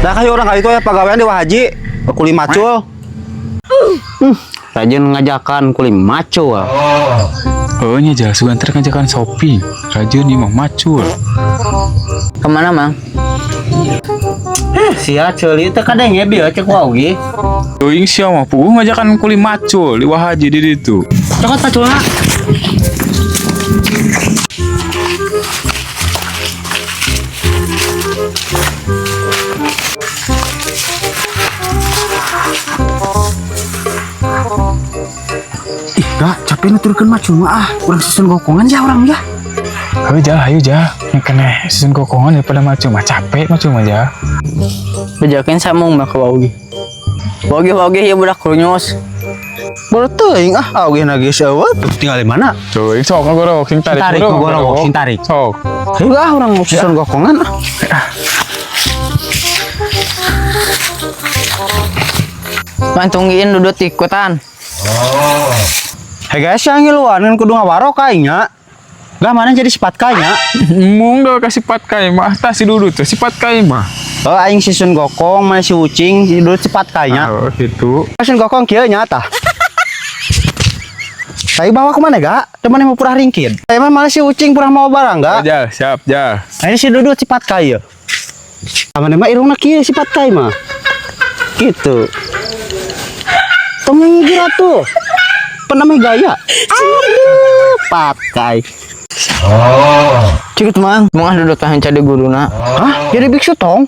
Dah kayak orang kali itu ya pagawean di Wahaji, kuli macul. Rajin ngajakan kuli macul. Oh nya jal sugan teh ngajakan shopping. Rajin ieu mah macul. Kemana, Mang? Sia ceuli teh kadenge bieu cek waugi. Teuing sia mah puguh ngajakan kuli macul di Wahaji di ditu. Cokot paculna. Ih, gak capek nuturkeun macul mah ah. Urang susun gokongan ya urang ya. Hayu jal, hayu jal. Yang kena susun kokongan daripada macul mah capek macul mah jal. Bejakeun samung mah ka Waugi. Waugi waugi ieu budak krunyus. Baru teuing ah, auge na geus eueuh. Tinggal di mana? Teuing sok ngagorowok sing tarik. Tarik, ngagorowok, sing tarik. Sok. Hayu ah urang susun gokongan ah. Man tungguin dudut ikutan. Hei guys, yang ngiluan ngan kudu ngawarok aing nya. Gak mana jadi sifat kanya. Mung dah kasih sifat kai mah, tah si Dudut tuh sifat kai mah. Oh aing susun gokong, mana si ucing, si Dudut sifat kanya. Oh gitu. Susun gokong kieu nya tah. Saya bawa kemana gak? Teman mau purah ringkid. Saya mah mana si ucing purah mau barang gak? Jal, siap jal. Nah, ini si Dudut sifat kaya. Sama mah irungna kieu sifat kai mah. Gitu. Tong ngira tuh. Penamai gaya. Aduh, pakai. Cikut, Mang. Mung ah dudut tah jadi guruna. Hah? Jadi biksu tong?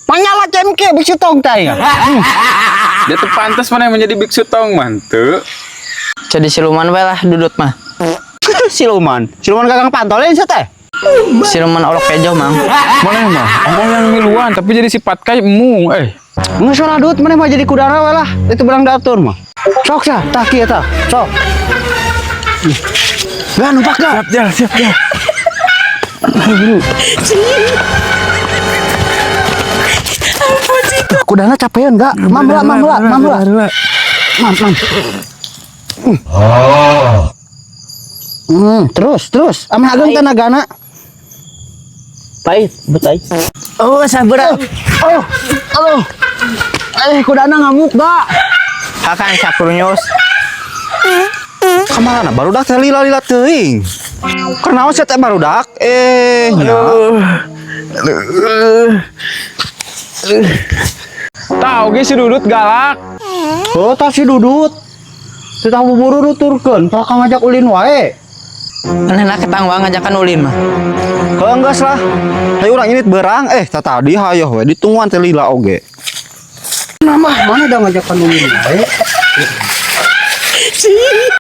Manyala cemke biksu tong teh. Dia tuh pantas mana yang menjadi biksu tong manteu. Jadi siluman we lah dudut mah. Siluman. Siluman gagang pantolin sih teh. Siluman olok kejo, Mang. Mana mah? Ongkoh yang miluan tapi jadi sifat kai mung eh. Nggak salah duit mana mah jadi kudara we lah. Itu berang datur mah. Sok sah, tah kieu tah. Sok. Gak numpak gak? Siap jal, siap jal. Kudana capean gak? Mam lah, mam lah, mam lah. Mam, mam. Terus, terus. Ameh ageng tenagana. Pahit, betai. Oh, sabar. Oh, aduh. Eh, kudana ngamuk gak? Hakan sakrunyus. Kemana? Barudak teh lila-lila teuing. Kenaon sia teh barudak? Eh, nya. Tahu ge si Dudut galak. Oh, tah si Dudut. Teu tahu buburu nuturkeun, kalau ka ngajak ulin wae. Manehna ketang wae ngajakan ulin mah. Heuh geus lah. Hayu urang ini berang, eh tah tadi hayoh we ditungguan teh lila oge. Nah mah mana da ngajakan ulin wae.